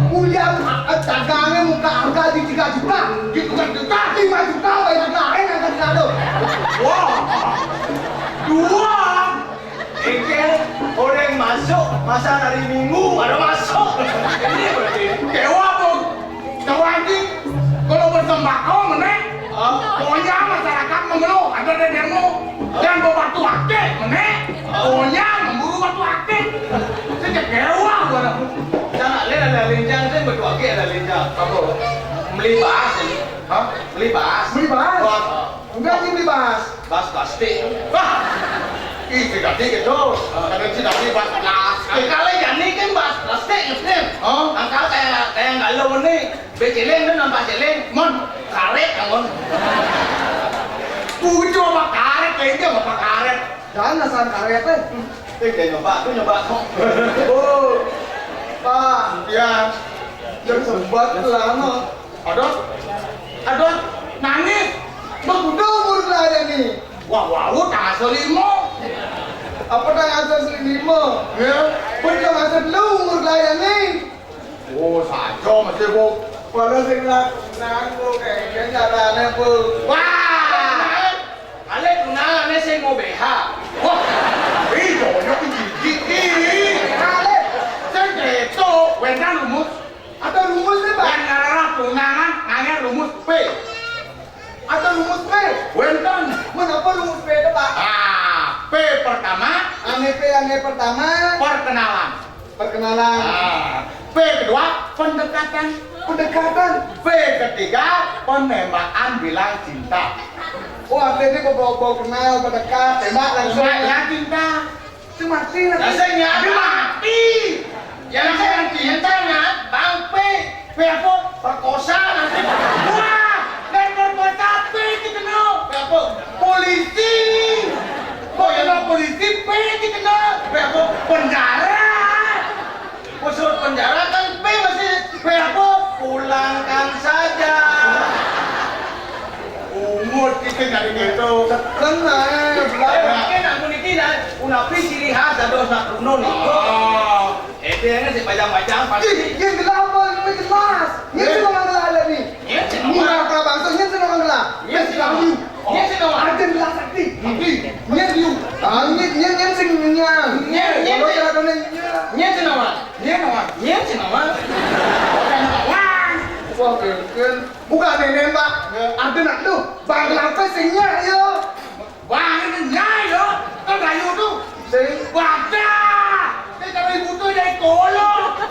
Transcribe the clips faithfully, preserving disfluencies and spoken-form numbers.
Kuliah, eh, dagangnya muka harga di tiga juta. Di tiga juta? Lima juta, bayar lain yang tadi ada. Wah, dua. Engkel orang masuk pasar hari Minggu, ada masuk. Ini berarti. Dewa, Bu. Tahu anjing, kalau bersembako, menek. Ah. Pokoknya masyarakat mengeluh, ada demo. Dan bawa batu akik, menek. Ah. Pokoknya memburu batu akik. Sejak dewa, gua. Jangan, lain ada lenjang, saya batu akik ada lenjang. Apa? Beli bas ini. Hah? Beli bas. Beli bas? Bas. Enggak, ini beli bas. Bas plastik. Wah. Ih, tidak dikit tuh. Kadang sih tadi bas plastik. Angkal ya, ini kan bas plastik, ngerti? Oh. Angkal kayak, kayak galau ini. Becilin kan nampak cilin. Mon, karet kan, Mon. Kucu apa karet, kayaknya apa karet. Jangan asal karet, eh. Eh, kayak nyoba tuh, nyoba tuh. Oh. Pak. Ya. Yang sempat lama. Aduh, aduh, nangis. Bang, udah umur lah ya nih. Wah, wah, wah, tanggal selimo. Apa tanggal selimo? Ya. Pun tanggal dulu umur lah ya nih. Oh, saja masih, Bu. Kalau sing nak nanggu kayak gini caranya, Bu. Wah. Kali tunangannya sing mau B H. Wah, iya, iya, iya, iya. Kali, sing itu, wénten rumus. Ada rumus nih, Pak? Yang ngarah tunangan ngangge rumus P. Ada rumus P? Wénten. Menapa rumus P itu, Pak? Ah, P pertama. Ane P, ane pertama. Perkenalan. Perkenalan. Ah, P kedua, pendekatan. Pendekatan. P ketiga, penembakan bilang cinta. Oh, artinya bawa, bawa kenal, mendekat, tembak langsung. Tembak bilang cinta. Itu mati nanti. Rasanya mati. Yang saya cinta ngat bangpe. Pe apa? Perkosa nanti. Wah, dan perkosa pe itu kena. Pe apa? Polisi. Kok kena polisi pe itu kena. Pe apa? Penjara. Masuk penjara kan pe masih. Pe apa? Pulangkan saja. Umur kita dari itu. Kena, eh, Eh, belajar. Mungkin aku niki lah, unapi ciri khas dados anak gunung nih. Ah. Edengnya si bajang-bajang pasti. Ih, yang jelas apa? Yang jelas. Yang Eh. Jelas ada nih. Yang jelas. Murah apa bangsa? Yang jelas ada. Yang jelas. Yang jelas. Ada jelas sakti. Sakti. Yang you. Ah, yang, yang, yang sing nyang. Yang, yang Kalau sing- Cara kena nyang. Yang jelas. Yang jelas. Yang jelas. Wah, keren. Bukan nenek, Mbak. Ya. Ada nak tu. Bang, kenapa sing nyang, yo? Wah, ini nyai lho. Kan kayu tu. Sing. Wadah. Ini kalau ibu tu jadi kolok.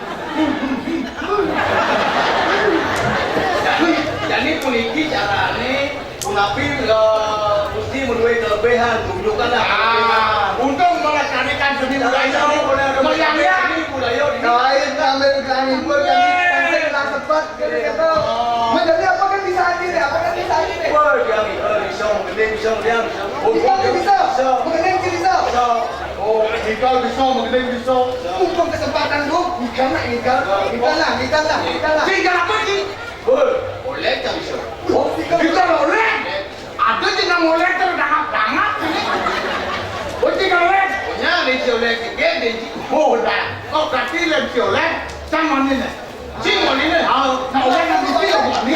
Jadi, jadi puniki carane, punapi, eh, mesti menuai kelebihan, tunjukkanlah kelebihan. Ah, untuk melestarikan seni budaya. Melestarikan seni budaya ini. Kain, ngambil gelang ibu, kami, kami, kami, kami, Menjadi apa kan bisa aja deh, apa kan bisa aja deh. Wah, dia, eh, bisa, menggending, bisa, dia. Kita bisa, menggending bisa. Bisa. Oh, kita bisa, menggending bisa. Mumpung kesempatan, Bro. Ikan lah, ikan. Ikan lah, ikan lah, ikan lah. Sing apa sih? Woi, oleh tak bisa. Oh, ikan. Kita oleh. Ada je nang oleh tu dah banget ini. Oh, ikan oleh. Punya ni si oleh, si gede, si. Oh, dah. Oh, berarti lem si oleh. Sama ni ni. Sing moni ne? Ah, nak orang nak mesti yang moni.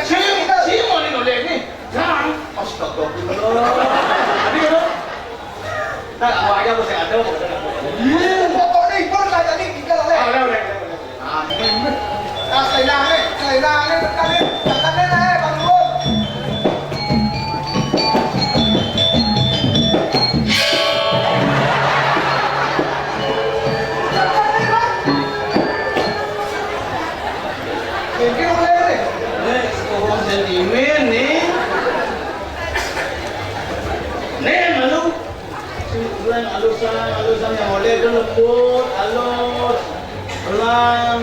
Sing, sing moni noleh ni. Sekarang. Astagfirullah. Tadi kata, tak, awak aja mesti ada. Iya. Pokoknya ikut lah tadi kita lah. Ah, boleh, boleh, boleh, boleh. Ah, ini. Ah, saya dah, eh, saya dah, eh, tadi, tadi, eh, Bang Rul. Ini sekolah sentimen nih. Nih, malu. Sini, alusan, alusan yang oleh tu lembut, alus, pelan.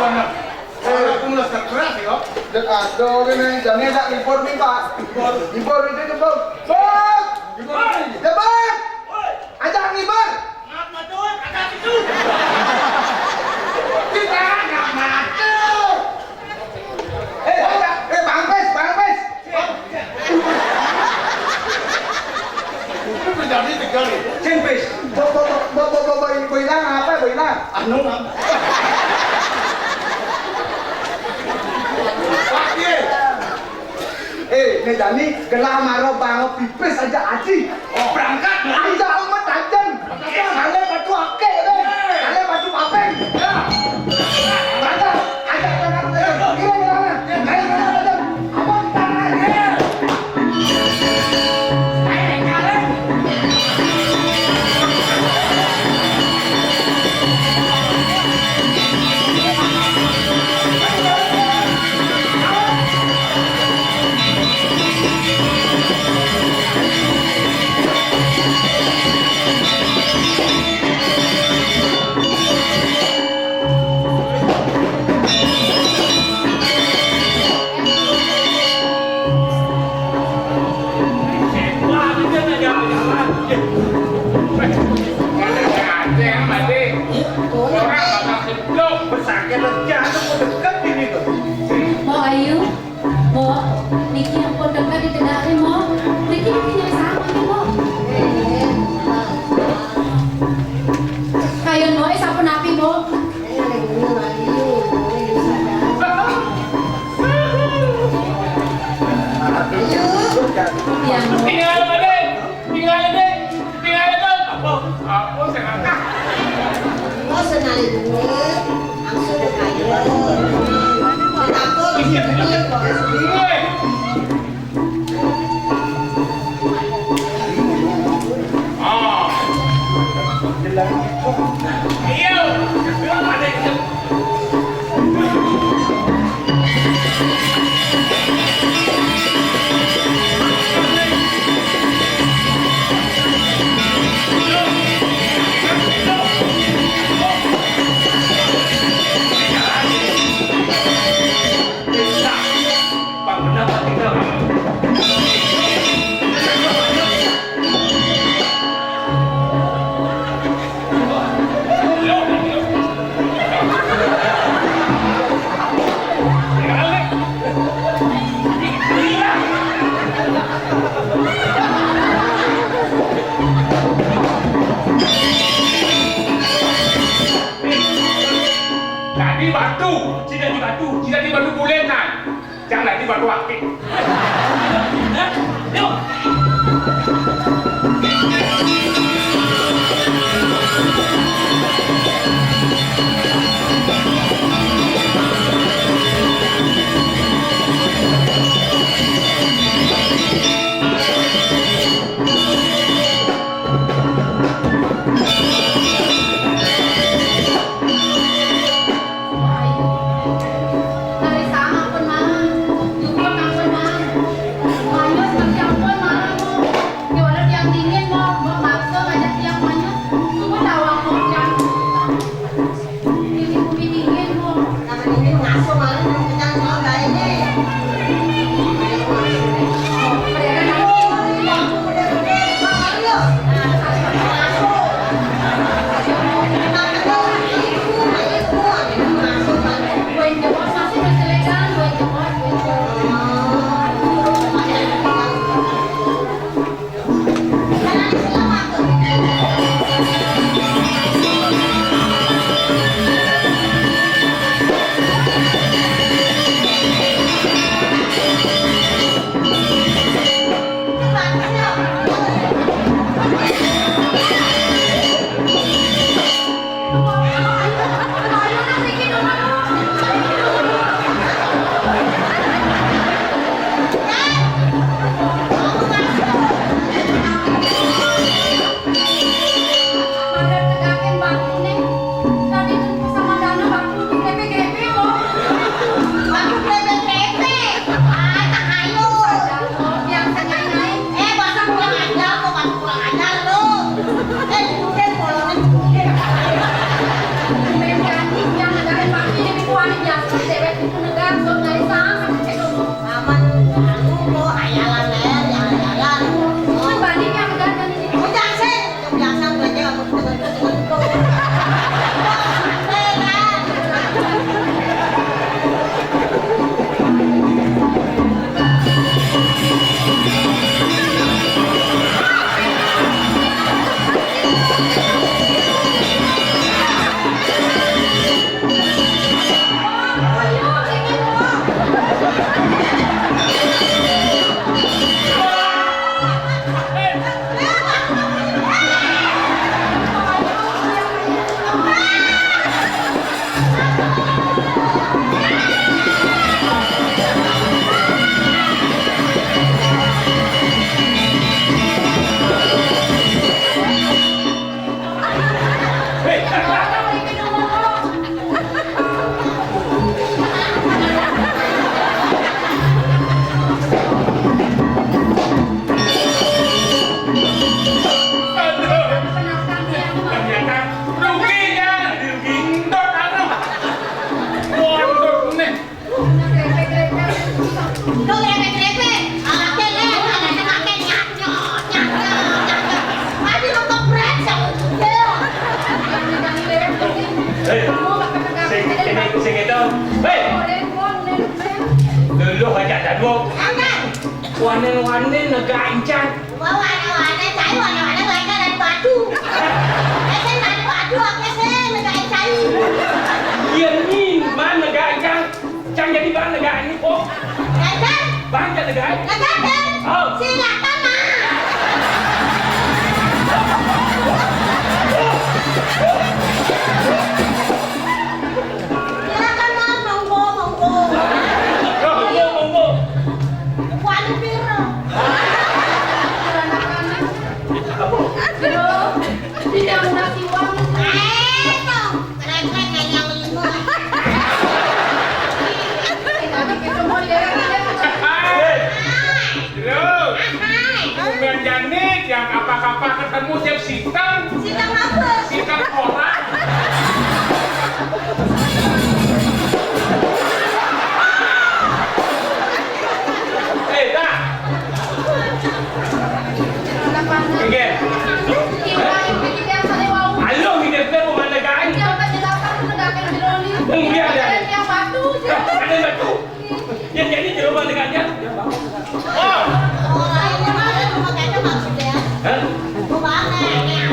Anak, anak aku mulai stres ya. Dek, aduh, ini jadinya tak libur nih, Pak. Libur. Libur itu, libur. Bos! Libur. Libur! Ajak libur! Ngapa tuh? Kagak gitu. Kita nggak mati. Eh, eh, Bang Pes, Bang Pes. Itu terjadi tiga nih. Sing, Pes. Bo, bo, bo, bo, bo, bo, bo, bo ilang apa, bo ilang? Anu, Bang. Pak, iya. Eh, né jani gelah mara bang pipis aja aji. Oh, berangkat, berarti. Aja amat ajen. Kale batu akeh deh. Kale batu papeng. Ya. Berangkat. Aja berangkat aja. Iya, iya, iya. Ayo, berangkat aja. Apa kita? Ayo, kale. Mau ayu, mau niki ampun dekat di tengah nih, mau. Niki, niki nyai sama nih, mau. Kayak noe sampun api, mau. Yang tinggal, Ade. Tinggal, Ade. Tinggal, Ade. Apa? Apa sing akeh? Oh, senai duit. Langsung ke kayu. Ditampung. Iya, iya. Iya. Dadi batu, sing dadi batu, sing dadi batu bulenan. Jang dadi batu akik. Yuk. Dari sana pun, Mang. Jukut ampun, Mang. Manyus ngerti ampun, Mang. Ki walau tiang dingin, mau, mau maksud. Lu grepe-grepe, ake le, ake, ake nyanyok, nyanyok, nyanyok. Mati lu keprek sama dia. Hei, sing, sing, sing itu. Hei, dulu aja ada dua. Apa? Wanen-wanen negak encang. Wah, wanen-wanen, cai wanen-wanen, mereka dari batu. Ese dari batu, ake se negak encang. Iya, nih, mana negak encang? Cang jadi bang negak ini, kok. Gagal. Bang jadi negak. Gagal, kan? Oh. Silakan, Mas. Silakan, Mas. Monggo, monggo. Monggo, monggo. Wani piro? Aduh. Tidak mau nasi uang. Eh, tuh. Refleks yang lima. Hei, Jero. Bukan jani, yang apa-apa ketemu jeung siteng. Siteng apa? Siteng orang. Eh, dah. Oke. Ayo, ini dia pemandangan. Enggak ada. Ada batu. Yang jadi jero mah negaknya. Oh. Oh, ini mah rumah kaca maksudnya. Hah? Rumah aneh.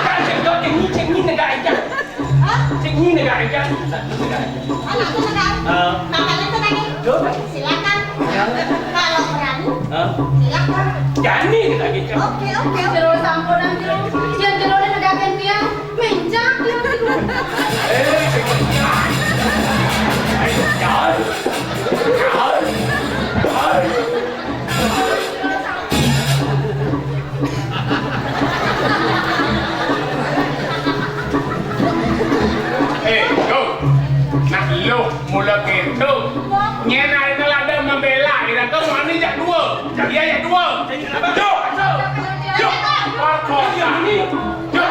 Kan cek dok, cek ni, cek ni negak aja. Hah? Cek ni negak aja. Anak tuh negak. Ah. Makanya tuh tadi. Jom. Silakan. Ya. Kalau berani, ah, silakan. Jani negak aja. Oke, oke, oke. Jero samponan jero. Yang jero ni negak gantian. Mencak dia gitu. Eh, jangan. Eh, yo. Nak lu mula gitu. Nyen ayeuna lada membela, ira tuh mani jak dua. Iya, jak dua. Yo. Yo. Yo.